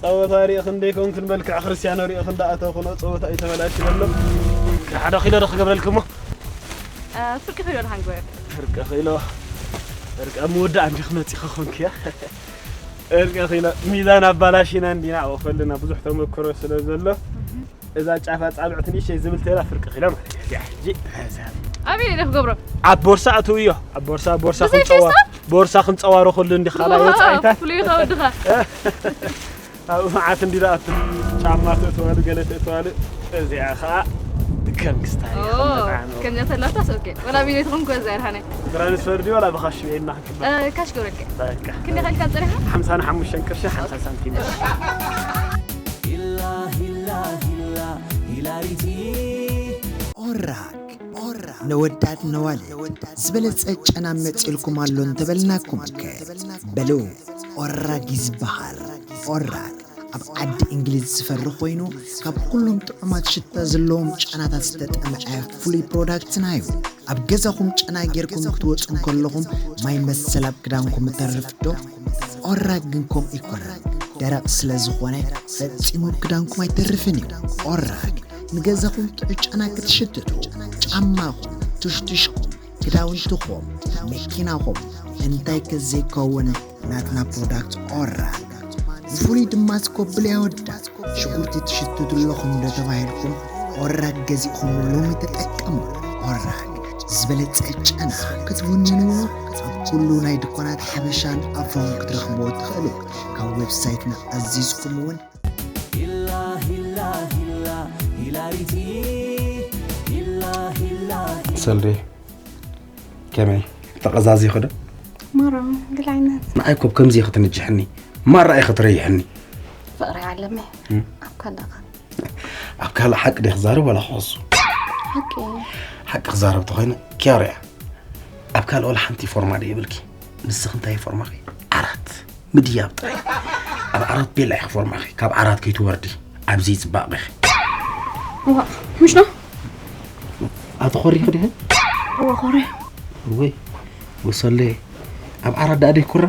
ጸወታ ሪእኽን ደይኮንክን መልክዕ ክርስቲያኖ ሪእኽን ደኣ ተኹኖ ጸወታ እዩ ተበላሽዩ ዘሎ። ሓደ ኪሎ ዶ ክገብረልኪ እሞ? እ፣ ፍርቂ ኪሎ ደሓን ግበር። ፍርቂ ኪሎ፣ ፍርቂ ኣብ ምውዳእ እንዲኽ መጺኺ ኾንክያ። ፍርቂ ኪሎ ሚዛን ኣባላሽና እንዲና ኣብኡ ከለና ብዙሕ ተመክሮ ስለ ዘሎ እዛ ጫፍ ኣጻብዕቲ ንእሽተይ ዝብል ተላ ፍርቂ ኪሎ ማለት እዩ። እዚኣ ሕጂ ነዛ ኣበይ ኢለ ክገብሮ? ኣብ ቦርሳ ኣትውዮ። ኣብ ቦርሳ፣ ቦርሳ ብዘይ ክንጸዋ-፣ ፌስታል? ቦርሳ ክንጸዋሮ ከሉ እንዲ ካልኣይ ወጻኢታት። ፍሉይ ካብ ድኻ። ኣብ መዓት እንዲ ዝኣቱ ጫማ ተእትዋሉ፣ ገለ ተእትዋሉ። እዚኣ ኸኣ ከም ክስታይ ኦ፣ ከም መጽዓኒ። ከምዚኣ ተላታስ ኦኬ። ወላ ቢሌት ኹም ኮዛ ይርሃነ። ትራንስፈር ድዩ ወላ ብኻሽ ኢድና ክንቅበል? እ፣ ካሽ ገብረልከ። በቃ። ክንደይ ኸልካ ጸሪኻ? ሓምሳን ሓሙሽተን ቅርሺ ሓምሳ ሳንቲም። ኦራግ ኦራግ ነወዳት ነዋልድ ዝበለጸ ጨና መጺልኩም ኣሎ እንተበልናኩም ከ? በሉ ኦራግ ይዝበሃል። ኦራግ ኣብ ዓዲ እንግሊዝ ዝፈሪ ኮይኑ ካብ ኩሎም ጥዑማት ሽታ ዘለዎም ጨናታት ዝተጠምዐ ፍሉይ ፕሮዳክትና እዩ። ኣብ ገዛኹም ጨና ጌርኩም ክትወጹ እንከለኹም ማይ መሰል ኣብ ክዳንኩም እተርፍ ዶ? ኦራግ ግን ከምኡ ኣይኮነን። ደረቕ ስለ ዝኾነ ፈጺሙ ክዳንኩም ኣይተርፍን እዩ። ኦራግ ንገዛኹም ጥዑይ ጨና ክትሽትቱ ጫማኹም፣ ቱሽቱሽኩም፣ ክዳውንትኹም፣ መኪናኹም እንታይ ከዘይከውን ናትና ፕሮዳክት ኦራግ ብፍሉይ ድማ ስኮብል የወዳት። ሽጉርቲ ትሽትቱ ኣለኹም ዶ ተባሂልኩም ኦራግ ገዚእኹም ሎሚ ተጠቀሙ። ኦራግ ዝበለጸ ጨና ክትውንንዎ ኣብ ኩሉ ናይ ድኳናት ሓበሻን ኣፎም ክትረኽብዎ ትኽእሉ። ካብ ዌብሳይትና ኣዚዝኩም እውን ሰልዲ ከመይ ተቐዛዚኹ ዶ? ማራ ገለ ዓይነት ንዓይ ኮብ ከምዚ ኢኺ ትንጅሕኒ ማራ ኢኺ ትረይሕኒ። ፍቕሪ ዓለመ እም። ኣብ ካልእኻ ኣብ ካልእ ሓቂ ደ ክዛረብ ዋላ ክኸሱ? ሓቂ ሓቂ ክዛረብ ተኾይነ ኪያሮ እያ። ኣብ ካልእ ዋላ ሓንቲ ፎርማ ደ የብልኪ። ንስኺ እንታይ ፎርማኺ? ዓራት ምድያብ ጥራይ። ኣብ ዓራት ቤላ ኢኺ ፎርማኺ። ካብ ዓራት ከይትወርዲ ኣብዚ ይጽባቕ ኢኺ። ዋ ምሽ ነው ኣቲ ኾሪኺ ዲኺ? ዋ ኾረ ወይ ወሰሌ ኣብ ዓራት ደኣ ደይኩራ?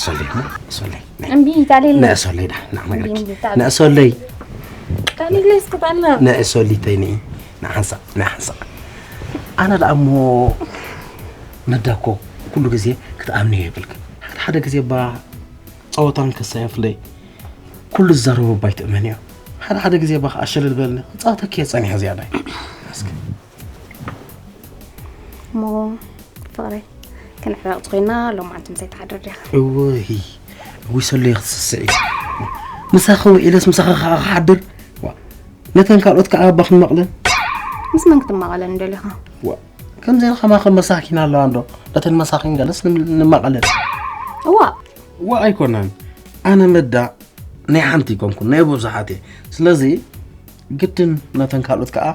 ሶሌ ሞ ሶሌ ናይ እምቢ ታሌል ናይ ሶሌ ዳ ንዓማ ገርኪ እምቢ ታሌል ንእሶለይ ታሌል እስክታና ንእሶሊተይኒ ንሓንሳእ ንሓንሳእ ኣነ ደኣ እሞ ነዳኮ ኩሉ ግዜ ክትኣምንዮ የብልክን ሓደ ሓደ ግዜ እባ ጸወታን ከሳየፍለይ ኩሉ ዝዛረቦ እባ ኣይትእመንዮ ሓደ ሓደ ግዜ እባ ኣሸልል በልኒ ክጻወተኪ እየ ጸኒሐ ዝያዳይ እስኪ እሞ ፍቕረይ፣ ክንዕረቕ ኮይና ሎማዓንቲ ምሳይ ትሓድር ዲኻ? እወይ፣ እወይ ሰለይ ክትስስዒ። ምሳኺ ውዒለስ ምሳኺ ከዓ ክሓድር? ዋ፣ ነተን ካልኦት ከዓ ኣባ ክንመቕለን? ምስ መን ክትማቐለን ደሊኻ? ዋ፣ ከምዚ ኢልካ ማኸ መሳኪን ኣለዋ እንዶ? ነተን መሳኪን ገለስ ንም-፣ ንማቐለን? እዋ። እዋ ኣይኮነን። ኣነ መዳ ናይ ሓንቲ ኣይኮንኩን፣ ናይ ብዙሓት እየ። ስለዚ ግድን ነተን ካልኦት ከዓ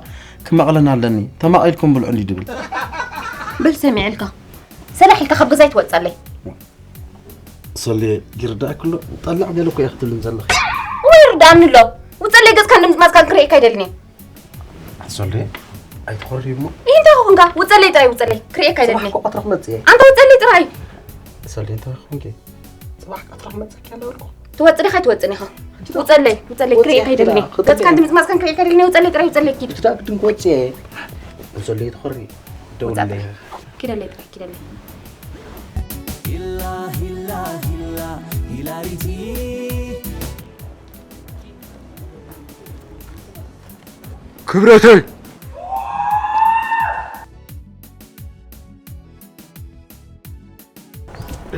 ክመቕለን ኣለኒ። ተማቒልኩም ብልዑ እንዲ ድብል። በል ሰሚዐልካ። ሰላሕ ኢልካ ካብ ገዛይ ትወፀለይ። ሰሌ ይርዳእክሎ፣ ጠላዕ ገለ እኮ እያ ክትብልን ዘለኺ። እወ ይርዳእኒ ኣሎ። ውፀለይ ገፅካን ድምፅማፅካን ክርእየካ ኣይደልን እየ። ኣቲ ሰሌ ኣይትኾሪ እሞ። ይህ እንታይ ኾንካ? ውፀለይ ጥራይ ውፀለይ። ክርእየካ ጽባሕ ኣይደልን እየ። እኮ ቀትሪ ክመጽእ እየ። ኣንታ ውፀለይ ጥራይ። ሰሌ እንታይ ኾንኪ? ጽባሕ ቀትሪ ክመጽእ እየ ኣለወልኩ። ትወጽእ ዲኻ ኣይትወጽእን ኢኻ? ውጸለይ፣ ውጸለይ ክርእየካ ኣይደልን እየ። ገፅካን ድምፅማፅካን ክርእየካ ኣይደልን እየ። ውጸለይ ጥራይ ውጸለይ ኪድ። ብትዳ ግድን ክወጽእ እየ። ሰሌ ትኾሪ። ደውለይ። ኪደለይ ጥራይ ኪደለይ። ሂላ ሂላ ሂላ ሂላሪቲ ክብረተይ።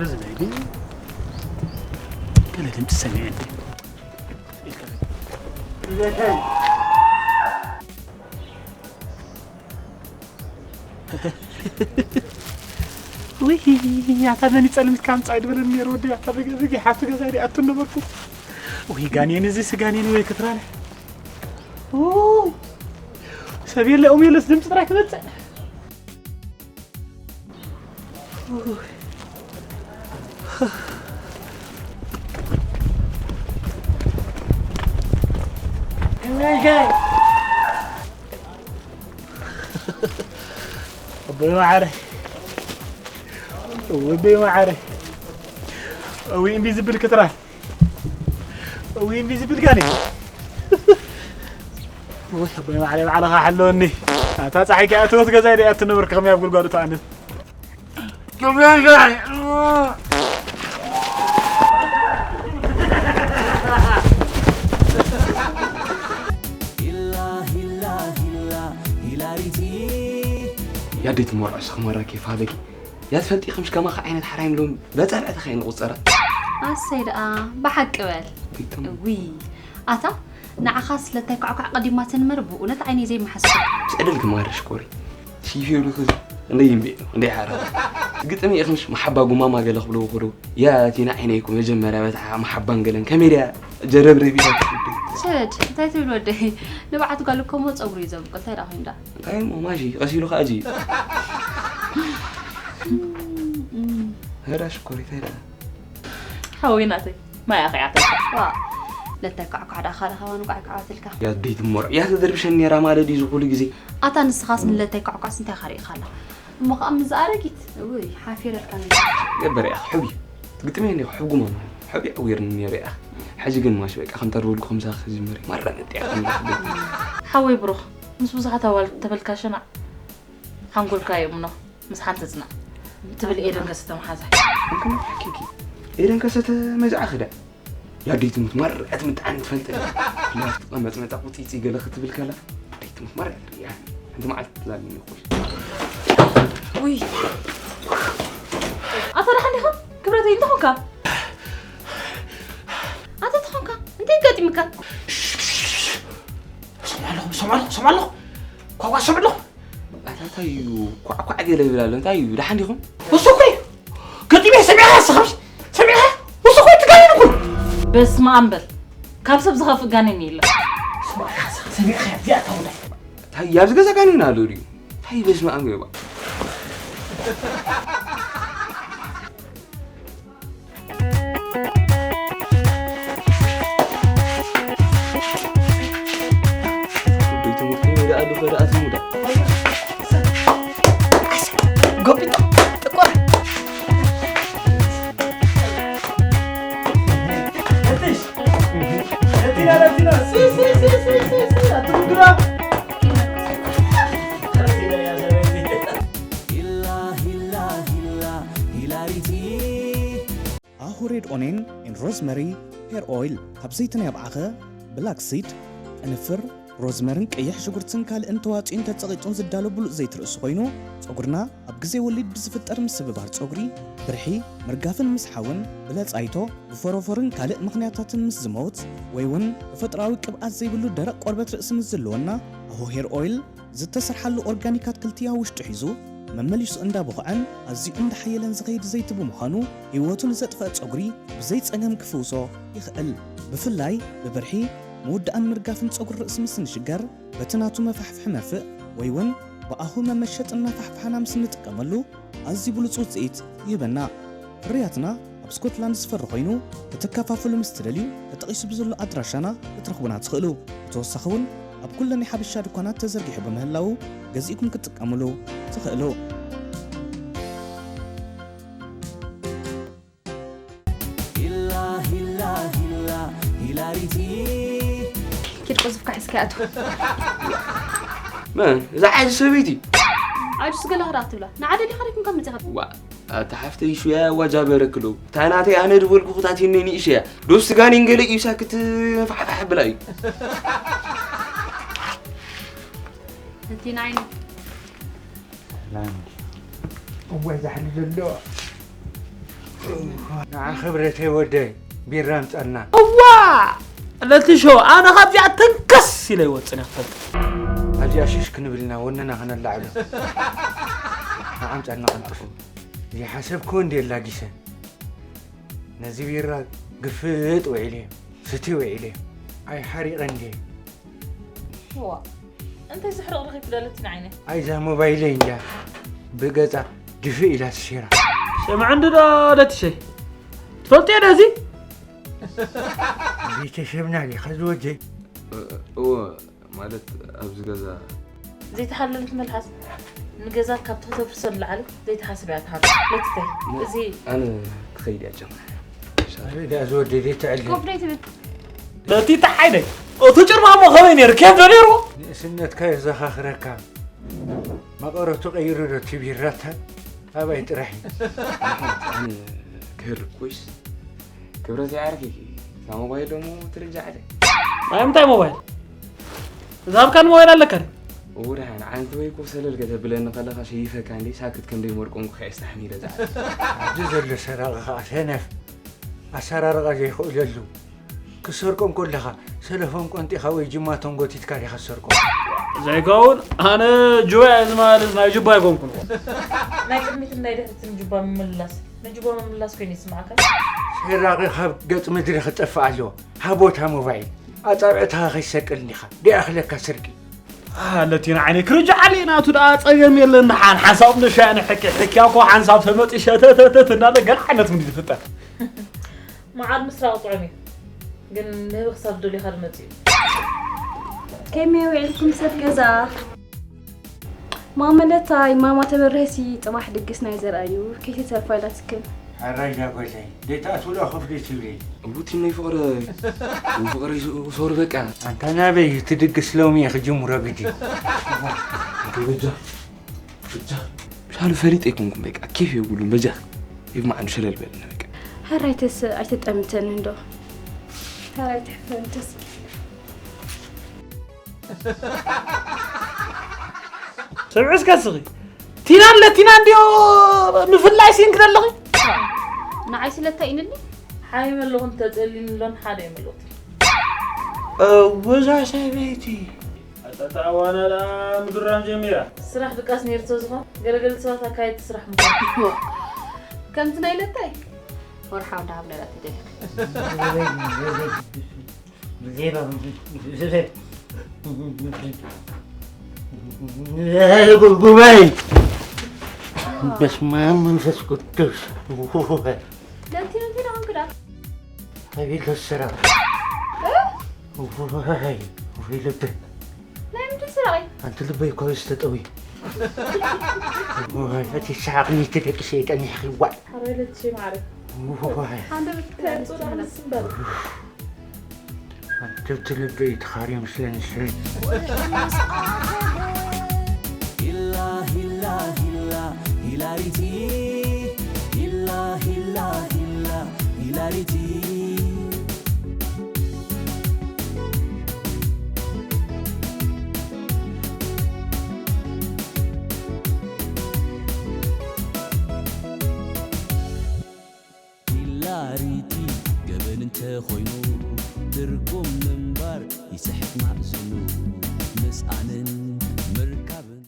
እዚ ናይ ግን ገለ ድምፂ ሰሚዐ እንዴ? ክብረተይ። ውይ፣ ኣታ መን ይጸልም ኢልካ ኣምጻእ ድበለኒ ነይሩ ወዲ፣ ኣታ በገ-፣ በጊ ሓፍቲ ገዛ ዲኣቱ ነበርኩ። ውይ፣ ጋኔን፣ እዚ ስጋኔን ወይ ክትራለ። ውይ፣ ሰብ የለ፣ ኦም የለስ፣ ድምፂ ጥራይ ክመጽእ። ውይ። ኣቦይ መዓረ፣ ወደይ መዓረ፣ እዊ ኢንቪዚብል ክትራል፣ እዊ ኢንቪዚብል ጋኔ። ወይ ኣቦይ መዓረ፣ ባዕልኻ ሓለወኒ። ኣታ ፀሓይ ከይኣተወት ገዛይ ደኣ ትነብር ከመይ ኣብ ጉልጓሉ ትኣንስ። ያዴት ሞርዖ ስኽመራ ኬፍ ሃበኪ። ያትፈልጢ ከምሽ ከማኻ ዓይነት ሓራይም ሎም በጸብዐ ተኸይን ቁጸራ። ኣሰይ ደኣ ብሓቂ በል። ቢቶም። እዊ ኣታ ንዓኻ ስለታይ ኳዕኳዕ ቀዲማትን እምበር ብእውነት ዓይነይ ዘይመሓስብ። ስዕድል ክማርሽ ኮሪ። ሽፊ ይብሉ ክዚ። እንደ ይምቤ ነው። እንደ ሓራ። ግጥሚ ይኽምሽ መሓባ ጉማማ ገለ ክብሉ ክዱ። ያ ቲና ዓይነይ እኮ መጀመርያ በታ መሓባን ገለን ከመይ ድያ ጀረብ ረቢታ ትፍዱ። ሰድ እንታይ ትብል ወደይ? ንብዓት ጓል እኮ ሞ ጸጉሪ እዩ ዘብቁል። እንታይ ደኣ ኮይኑ ደኣ? እንታይ እሞ ማሺ ቀሲሉ ከኣ እጂ። እም፣ እም። ሄዳ ሽኮሪት ሄዳ። ሓወይ ናተይ፣ ማይ ኣኺዓተልካ። ዋ፣ ለታይ ኳዕኳዕ ደኣ ካልኻ ዋኑ ኳዕኳዕ ኣትልካ። ያ ደይቲ ሞር፣ ያ ተደርብሸን ነይራ ማለት እዩ ኩሉ ግዜ። ኣታ ንስኻስ ንለታይ ኳዕኳዕስ እንታይ ኻሪእኻላ? እሞ ኸኣ ምስ ኣረጊት፣ ውይ፣ ሓፊረልካ ነይራ። ገበር እያ፣ ሕቢ። ትግጥመ እንዲኹ፣ ሕጉማ ማለት። ሕቢ ኣዊርኒ ነይሩ እያ። ሕጂ ግን ማሽ በቃ፣ ከም ተርበልኩ ከምዛ ክጅምር እዩ። ማራ ነጥያ ከም ዳኽበል። ሓወይ ብሩኽ፣ ምስ ብዙሓት ኣዋልድ ተበልካ ሸናዕ፣ ሓንጎልካ የእምኖ። ምስ ሓንቲ ጽናዕ ትብል ኤደን ከሰተ መሓዛ። እንከ ሓኪኪ። ኤደን ከሰተ መዝዓ ክዳ። ያደይ ትሙት ማር ዕት ምጣን ትፈልጥ። ላፍት መጽመጻ ቁጺጺ ገለ ክትብል ከላ። ያደይ ትሙት ማር ዕት ያ። እንት መዓልቲ ትላልኒ እኮ። ውይ። ኣታ ደሓን ዲኻ? ክብረተይ፣ እንታይ ኾንካ? ኣታ እንታይ ኾንካ? እንታይ ገጢምካ? ስምዓ ኣለኹ፣ ስምዓ ኣለኹ፣ ስምዓ ኣለኹ። ኳኳ ስምዓ ኣለኹ። ኣታ እንታይ እዩ? ኳዕኳዕ ገለ ይብል ኣሎ። እንታይ እዩ? ደሓን ዲኹም? እሱ እኮ እዩ። ገጢመ ሰሚዕኻ እስኻ? ሰሚዕኻ? እሱ እኮ እዩ ትጋየን እኮ። በስመ ኣብ በል። ካብ ሰብ ዝኸፍእ ጋኔን የለን። ሰሚዕኻ እስኻ? ሰሚዕኻ? እዚኣ ታውዳ። እንታይ ኣብዚ ገዛ ጋኔን ኣሎ ድዩ? እንታይ በስመ ኣብ ገባ። ኣሁ ሬድ ኦኔን ኤን ሮዝመሪ ሄር ኦይል ካብ ዘይቲ ናይ ኣብዓኸ ብላክ ሲድ ጥንፍር ሮዝመርን ቀይሕ ሽጉርትን ካልእን ተዋጽኡን ተጸቒጡን ዝዳሎ ብሉጽ ዘይቲ ርእሲ ኮይኑ፣ ጸጉርና ኣብ ግዜ ወሊድ ብዝፍጠር ምስብባር ጸጉሪ፣ ብርሒ፣ ምርጋፍን ምስሓውን፣ ብለጻይቶ፣ ብፎሮፎርን ካልእ ምኽንያታትን ምስ ዝመውት፣ ወይ እውን ተፈጥሮኣዊ ቅብኣት ዘይብሉ ደረቕ ቆርበት ርእሲ ምስ ዝህልወና፣ ኣሆ ሄር ኦይል ዝተሰርሓሉ ኦርጋኒክ ኣትክልቲ ኣብ ውሽጡ ሒዙ፣ መመሊሱ እንዳቦኽዐን ኣዝዩ እንዳሓየለን ዝኸይድ ዘይቲ ብምዃኑ፣ ህይወቱ ንዘጥፍአ ጸጉሪ ብዘይ ጸገም ክፍውሶ ይኽእል። ብፍላይ ብብርሒ፣ ምውዳእን ምርጋፍን ጸጉሪ ርእሲ ምስ ንሽገር፣ በቲ ናቱ መፋሕፍሒ መርፍእ ወይ እውን ብኣሁ መመሸጢ እናፋሕፋሕና ምስ እንጥቀመሉ፣ ኣዝዩ ብሉጽ ውጽኢት ይህበና። ፍርያትና ኣብ ስኮትላንድ ዝፈሪ ኮይኑ፣ ክትከፋፈሉ ምስ ትደልዩ፣ ተጠቒሱ ብዘሎ ኣድራሻና ክትረኽቡና ትኽእሉ። ብተወሳኺ እውን ኣብ ኩለን ናይ ሓበሻ ድኳናት ተዘርጊሑ ብምህላዉ፣ ገዚእኩም ክትጥቀሙሉ ትኽእሉ። ሂላ ሂላ ሂላ ሂላሪቲ። ኪድ ቁዝፍካ ሒዝካ ኣቱ። መን? እዛ ዓዲ ሰበይቲ? ኣጁስ ገለ ክዳ ክትብላ ንዓደ ዲኻ ደኪምካ መጺኻ? ዋ፣ ኣታ ሓፍተይ ሹያ ዋጃ በረክሎ። እታ ናተይ ኣነ ድበልኩ ክታት ይነይ ንእሸያ። ዶስ ስጋኒን ገለ እዩ ሳክት ፋሕፋሕ ብላ እዩ። እቲ ናይኒ። ላንድ። እዋይ ዛሕሊ ዘሎ። ንዓ ክብረተይ ወደይ ቢራ ኣምጸልና። እዋ! ለትሾ፣ ኣነ ካብዚኣ ተንከስ ኢለ ይወጽእ እየ ክፈልጥ። ኣብዚኣ ሽሽ ክንብልና ወንና ክነላዕሎ። ንዓ ኣምጸልና ቀልጥፉ። ዘይሓሰብክዎ እንድየ ላጊሰ። ነዚ ቢራ ግፍጥ ውዒለ እየ። ስቲ ውዒለ እየ። ኣይሓሪቐ እንድየ። እዋ፣ እንታይ ዘሕርቕ ረኺብኪ ዶ ለቲና ዓይነይ? ኣይዛ ሞባይለይ እንድያ ብገጻ ድፍእ ኢላ ትሽራ። ስምዒ እንዶ ዶ ለትሸይ? ትፈልጥዮ ዶ እዚ? ቤተሰብና ዲኻ ዝወጀ? እ-፣ እወ፣ ማለት ኣብዚ ገዛ ዘይተሓለለት መልሓስ ንገዛ ካብ ተተፍርሶ ንላዕሊ ዘይተሓስብ እያ ትሃሉ። ለትተይ፣ ሞ-፣ እዚ ኣነ ክኸይድ እያ ጀማል። ኣበይ ደኣ ዝወደደ ትዕልል? ኮፍ ደይ ትብል? ነቲ ተሓይነይ፣ እቲ ጭርማሞ ከመይ ነይሩ? ኬፍ ዶ ነይርዎ? ንእስነትካ የዘኻኽረካ። መቐረቱ ቀይሩ ዶ እቲ ቢራታ? ኣባይ ጥራሕ እዩ። ኣነ ክህርክ ኮይስ፣ ክብረት ይዓርኪ። እታ ሞባይል ደሞ ትርጃ ዓደ። ናይ ምንታይ ሞባይል? እዛ ሃብካኒ ሞባይል ኣለካ ድዩ? እውርሃን፣ ዓንቲ ወይ እኮ ሰለል ከተብለኒ ከለኻ ሸይፈካ እንዴ፣ ሳክት ከም ደይ መርቆም ክኸ የስተሕሚለ ዝዓደ። ኣብዚ ዘሎ ሰራቒ ኸዓ ሰነፍ። ኣሰራርቓ ዘይኽእለሉ። ክሰርቆም ከለኻ ሰለፎም ቆንጢኻ ወይ ጅማቶም ጎቲትካ ዲኻ ትሰርቆም? ዘይከውን፣ ኣነ ጁባ እየ ዝመላለስ፣ ናይ ጁባ ኣይኮንኩን። ናይ ቅድሚትን ናይ ድሕሪትን ጁባ ምምላስ፣ ንጁባ ምምላስ ኮይኑ ይስምዓካ? ሰራቒ ካብ ገጽ ምድሪ ክጠፍእ ኣለዎ። ሃቦታ ሞባይል፣ ኣጻብዕትኻ ከይትሰቅል እንዲኻ፣ ደይኣኽለካ ስርቂ። ኣለቲና ዓይነይ ክርጃ ዓሊ ናቱ ደኣ ጸገም የለን። ሓን ሓንሳብ ንሻ ንሕኪ ሕኪያ እኮ ሓንሳብ ተመጢ ሸተተተት እናለ ገለ ዓይነት ምን ዝፍጠር። መዓር ምስራቕ ጥዑም እዩ፣ ግን ንህቢ ክሳብ ደሊኻ ዝመጽእ እዩ። ከመይ ውዒልኩም ሰብ ገዛ? ማመለታይ፣ ማማ ተበርህሲ ጽባሕ ድግስ ናይ ዘርኣዩ ከይትተርፋ ኢላትክን። ሕራይ ዳጎተይ፣ ደይትኣትውላ ኮፍ ደይትብሊ። እቡቲ ናይ ፍቕረ፣ ፍቕረ ይዞ-፣ ሶር በቃ። ኣንታ ናበይ እቲ ድግስ ሎሚ እየ ክጅምሮ ግዲ። በጃ፣ በጃ። ሻሉ ፈሊጥ ኣይኮንኩም በቃ፣ ኬፍ የብሉን በጃ። ይብማዕኑ ሸለል በልና በቃ። ሕራይ ተስ-፣ ኣይተጠምተን እንዶ። ሕራይ ተሕፈን ተስ-፣ ስምዒ እስከ ስኺ። ቲና ለቲና እንድዮ ምፍላይ ሲንክ ዘለኺ? ንዓይ ስለታ ኢንኒ? ሓይ መለኹን ተጸሊኒ ኣሎን ሓደ የመለኹ። እወዛ ሰበይቲ። ኣታ ተኣዋና ደኣ ምድራም ጀሚራ። ስራሕ ድቃስ ነይሩ ተዝኾን፣ ገለገለ ሰባት ኣካየድቲ ስራሕ ምዃኑ። ከምቲ ናይ ለታይ ወርሓዊ ደሃብ ነላ ትደልክ። ብዜባ ጉባኤ በስመ አብ መንፈስ ቅዱስ። ለንቲ ለንቲ ደኣ እንግዳ። ኣቤት ለሰራ። ወይ፣ ወይ ልብ። ናይ ምንታይ ስራቕ እዩ? ኣንቲ ልበይ እኮ ዝተጠዊ። ወይ፣ እቲ ሰዓቕኒ እቲ ደቂ ሰይጣን ይሕዋል። ሓራይ ለትሸይ ማዕረ። ወይ። ሓንደ ብትከ ጽላም ስምበር። ኣንቲ እቲ ልበይ ተኻርዮ ምስለኒ ስለ። ሂላ፣ ሂላ፣ ሂላ፣ ሂላሪቲ። ሂላ፣ ሂላ፣ ሂላ፣ ሂላሪቲ። ኮይኑ ትርጉም ምንባር ይስሕት ማእዝኑ ምስኣንን